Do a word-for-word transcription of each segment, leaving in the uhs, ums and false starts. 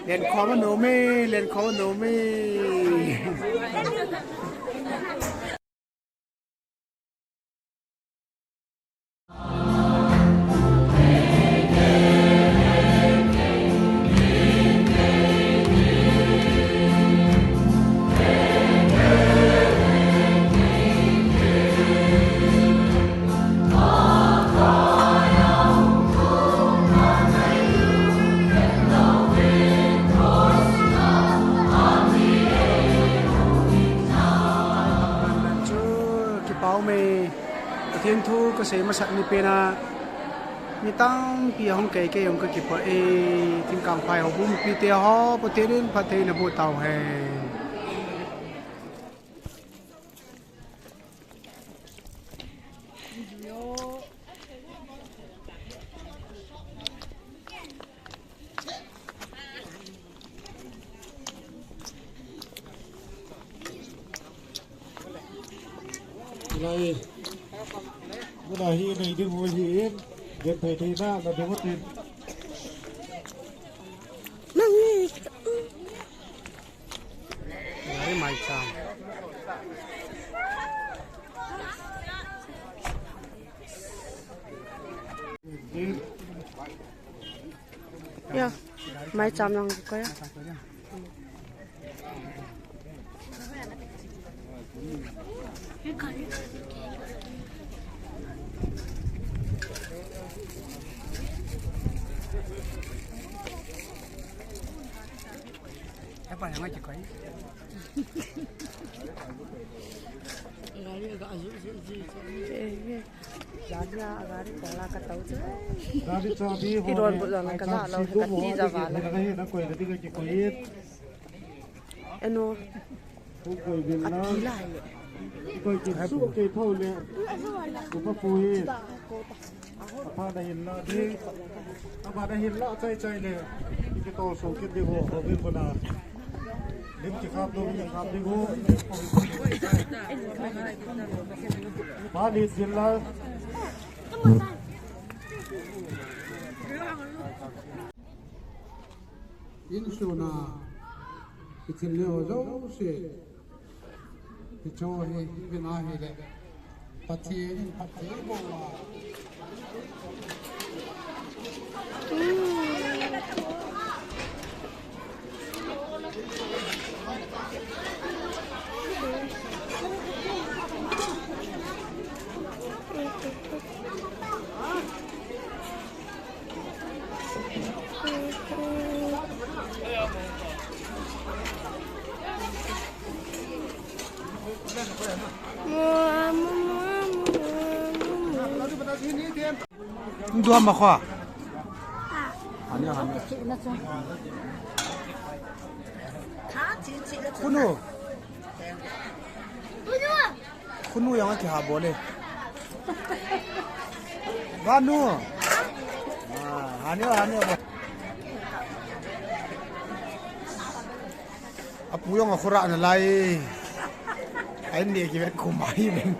Lenkhom anom e, lenkhom anom e. Chu kipah ume. Pathen thu kasei masat ni pen a, mi tampi ahung kei kei jong kakipah e. Thingkangphai houbung mipite ho, Pathen in phattheina boh tauhen. Lai, muna hi nei ding u ahin, genthei theina na ding u tin. Nang ni. Gari maicham. Ya, maicham lang ko ya. Gari ka aju, ju, ju, ju. Eh, eh. Gari a, gari kola ka tau chu. Gari chabi ho. Kiron bu jong ka la lo, ka ti ja va la. Ka hi na koi ka ti ka ki koi. Eno. Koi bin la. Ka ti la ye. Koi ki su ke thau le. Ko pa pu ye. Apa dah hin la di. Apa dah hin la chai chai le. Kita so kit di ho, ho bin ko na. Lim ki khap lo, lim khap di ho. Pa di hin la. Insung a, ithil le ho jouse. Hiche hi, hi vin ahile. Pathen in phatthei boh a. Dua ma kho. Hani, hani. Kunu. Kunu jong akiha bol e. Vanu. Ah, hani, hani. Apu jong akhura na lai. Ai ni ki vet khum ai ben.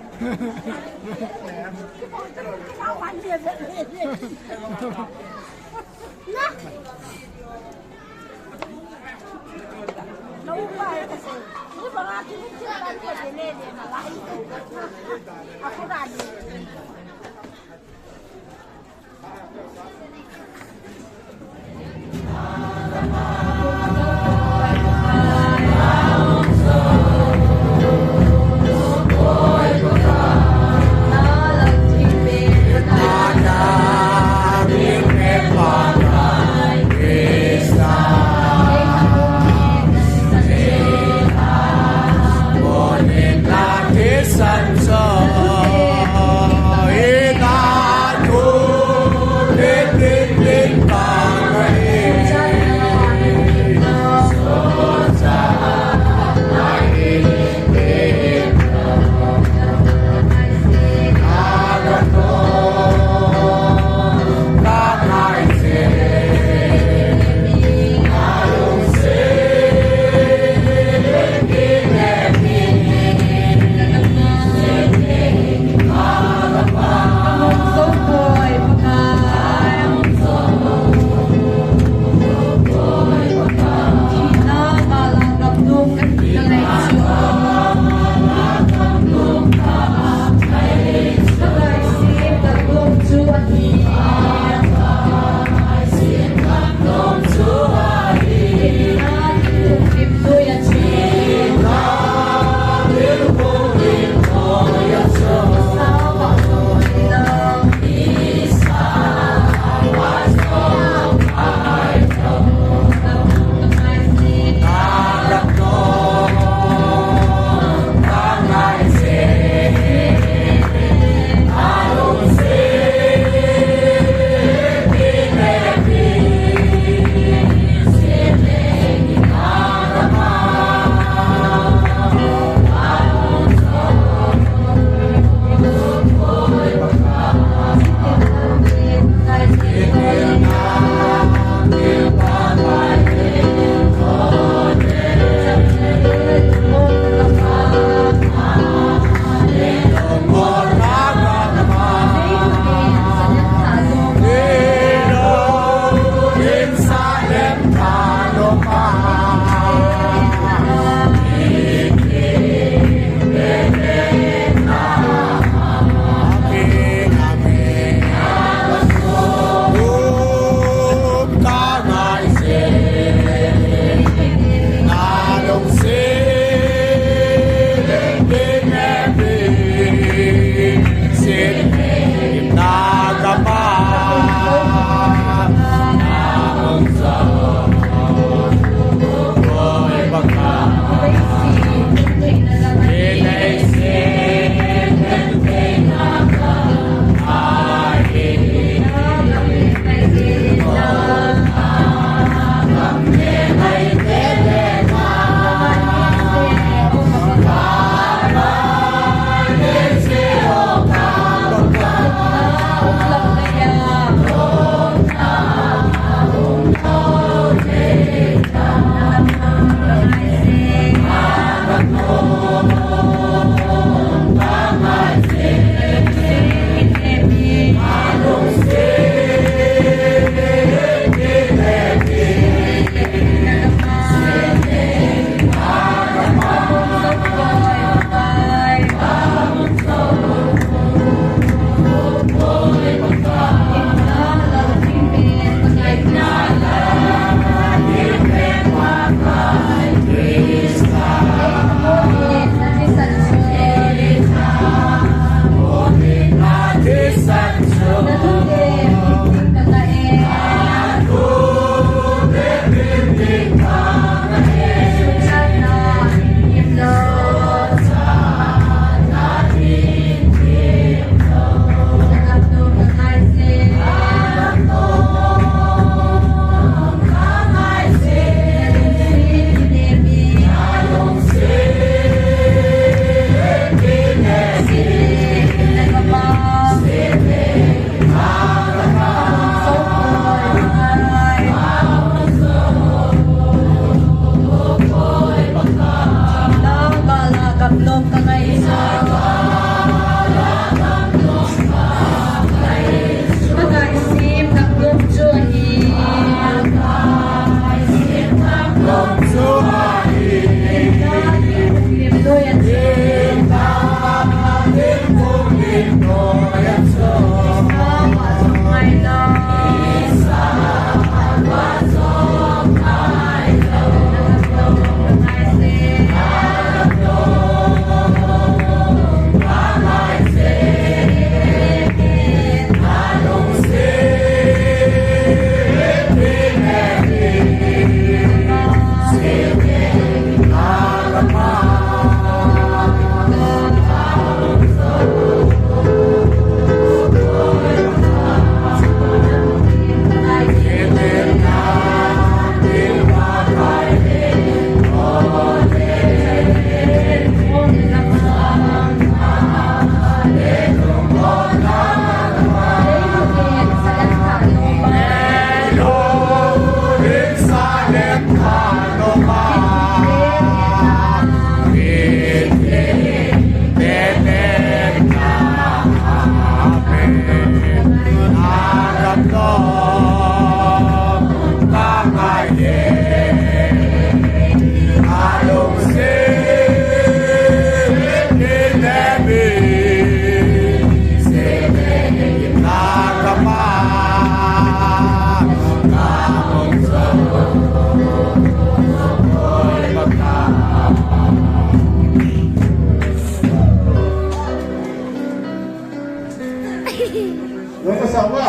Nang ka sa ba?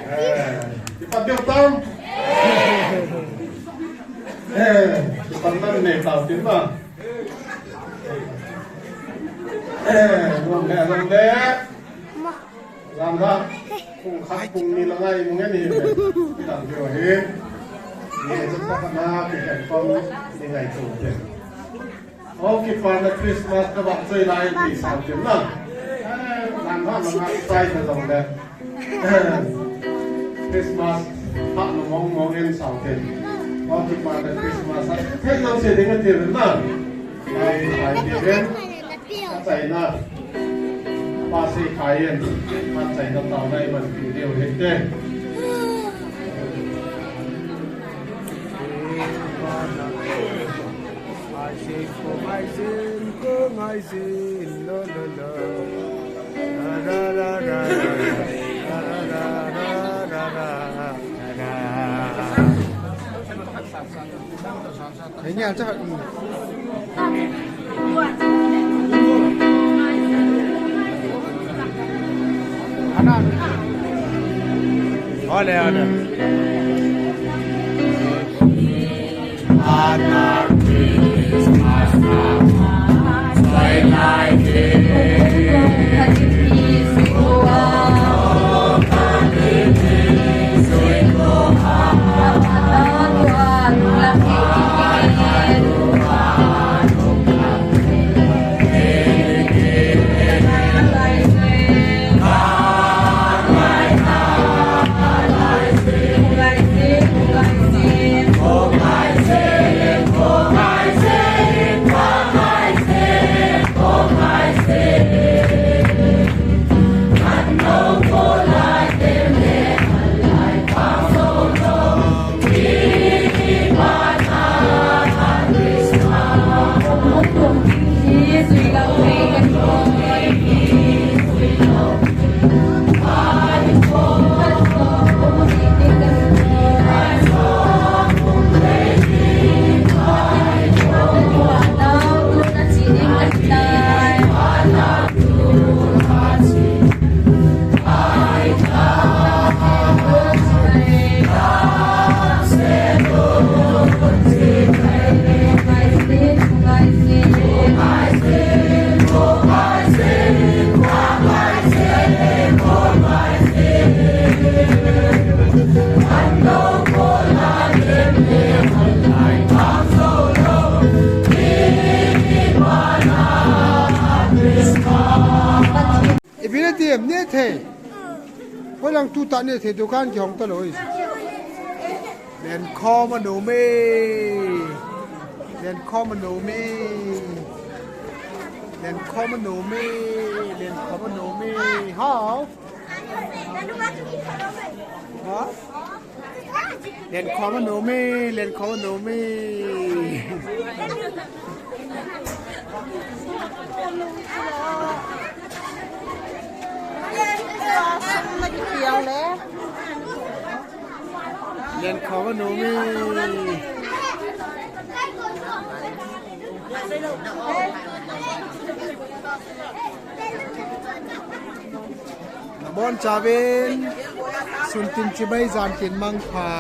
Eh, ipat diu tam? Eh, ipat nan ne tau tin ba? Eh, nang le, nang le. Lam da, kung khat kung ni la ngai mong e ni. Tam diu hi. Ni sa ka na, ki kan kong, ni ngai tu te. O kipana Christmas ka ba choi lai ti sa tin na. Nang ha nang ha sai na dong le. Christmas ha na mong mong en sa tin. O kipana Christmas ha. Thei lo se ding a ti na. Ai, ai ti ven. China. Pa se khai en. Pa China tao nai man ti deu he te. Ole, ole. Ipi na ti em, ne thei. Hoilang tu ta ne thei, dukan kihong ta lou. Len khom a nom e. Len khom a nom e. Len khom a nom e. Len khom a nom e. Hao. Ha? Len khom a nom e, len khom a nom e. Len khom a nom e. Nabon chauvin, sun tin chibai jan tin mangpha.